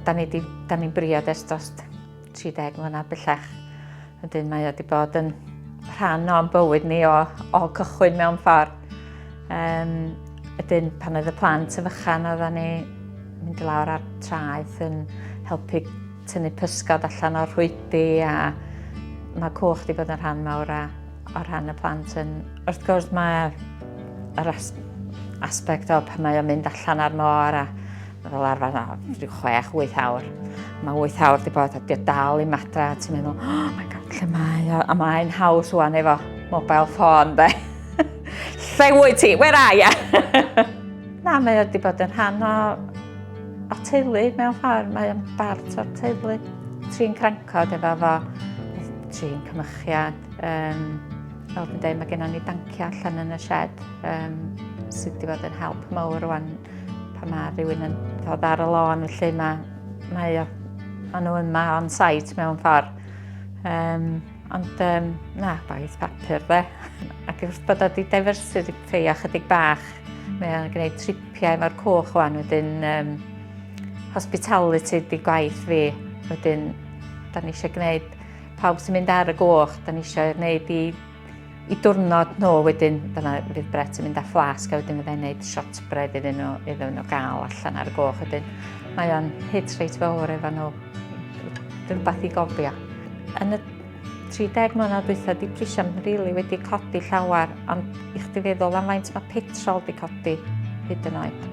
Da ni di, da ni'n briod ers dros 30 mlynedd bellach. Wedyn mae o wedi bod yn rhan o'n bywyd ni o, o cychwyn mewn ffordd. Um, wedyn pan oedd y plant yn fychan oedden ni mynd i lawr ar traeth yn helpu tynnu pysgod allan o'r rhwydi a mae cwch wedi bod yn rhan mawr a, o rhan y plant yn... Wrth gwrs mae yr as aspect o pan mae o'n mynd allan ar môr a fel arfer o, rhyw 6-8 awr. Mae 8 awr wedi bod a di dal i madra a ti'n meddwl, oh my god, lle mae o? A mae'n haws wan efo mobile phone, de. lle wyt ti? Where are you? Na, mae o wedi bod yn rhan o, o teulu mewn ffordd. Mae o'n bart o'r teulu. Trin crancod efo fo, trin cymychiad. Um, fel dwi'n dweud, mae gennym ni danciau allan yn y shed um, sydd wedi bod yn help mawr rwan pan mae rhywun yn dod ar y lôn, felly mae, mae o, mae nhw yma on site mewn ffordd. Um, ond um, na, gwaith papur de. Ac wrth bod o wedi diversifio chydig bach, mae o'n gwneud tripiau efo'r cwch wan, wedyn um, hospitality di gwaith fi, wedyn da ni eisiau gwneud pawb sy'n mynd ar y goch, da ni eisiau gwneud i i diwrnod nhw wedyn, dyna fydd Brett yn mynd â fflasg a wedyn fyddai'n gwneud shortbread iddyn nhw, iddyn nhw gael allan ar y goch wedyn. Mae o'n hit reit fawr efo nhw. Rhywbeth i gofio. Yn y 30 mlynedd dwytha, di prisiau'n rili really wedi codi llawer, ond i chdi feddwl am faint mae petrol di codi hyd yn oed.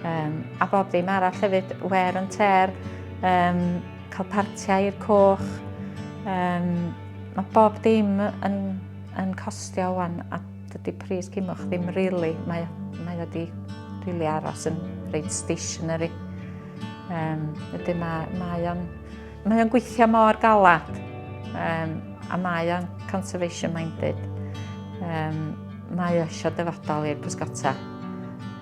Um, a bob dim arall hefyd, wear and tear, um, cael partiau i'r coch, um, Mae bob dim yn, yn costio wan a dydy pris cimwch ddim really, mae, mae o di really aros yn reit stationary. Um, wedyn mae, mae o'n mae o'n gweithio mor galad um, a mae o'n conservation minded. Um, mae o eisiau dyfodol i'r pysgota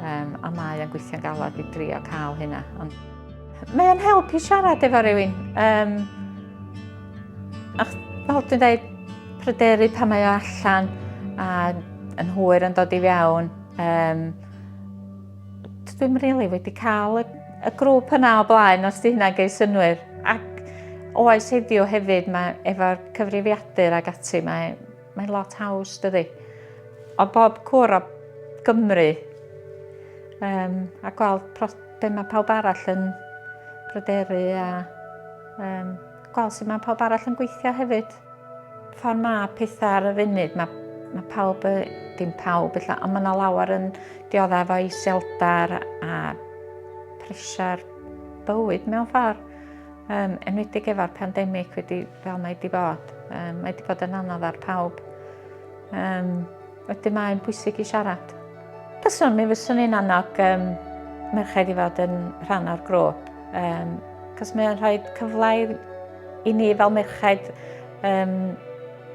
um, a mae o'n gweithio'n galad i drio cael hynna. Ond mae o'n help i siarad efo rhywun. Um, Ach, fel dwi'n dweud, pryderu pan mae o allan a yn hwyr yn dod i fewn. Um, dwi'n rili really wedi cael y, y grŵp yna o blaen, os di hynna'n gei synwyr. Ac oes heddiw hefyd, mae efo'r cyfrifiadur ag ati, mae, mae lot haws, dydy. O bob cwr o Gymru, um, a gweld be mae pawb arall yn pryderu a um, gweld sut mae pawb arall yn gweithio hefyd. Ffordd mae pethau ar y funud, mae, mae pawb, dim pawb ella, ond mae yna lawer yn dioddef o iselder a pressure bywyd mewn ffordd. Um, enwedig efo'r pandemig wedi fel mae wedi bod. Um, mae wedi bod yn anodd ar pawb. Um, wedyn mae'n bwysig i siarad. Byswn, mi fyswn i'n annog um, merched i fod yn rhan o'r grŵp. Um, cos mae'n rhoi cyfle i, i ni fel merched um,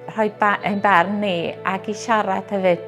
rhoi ba ein barn ni ac i siarad hefyd.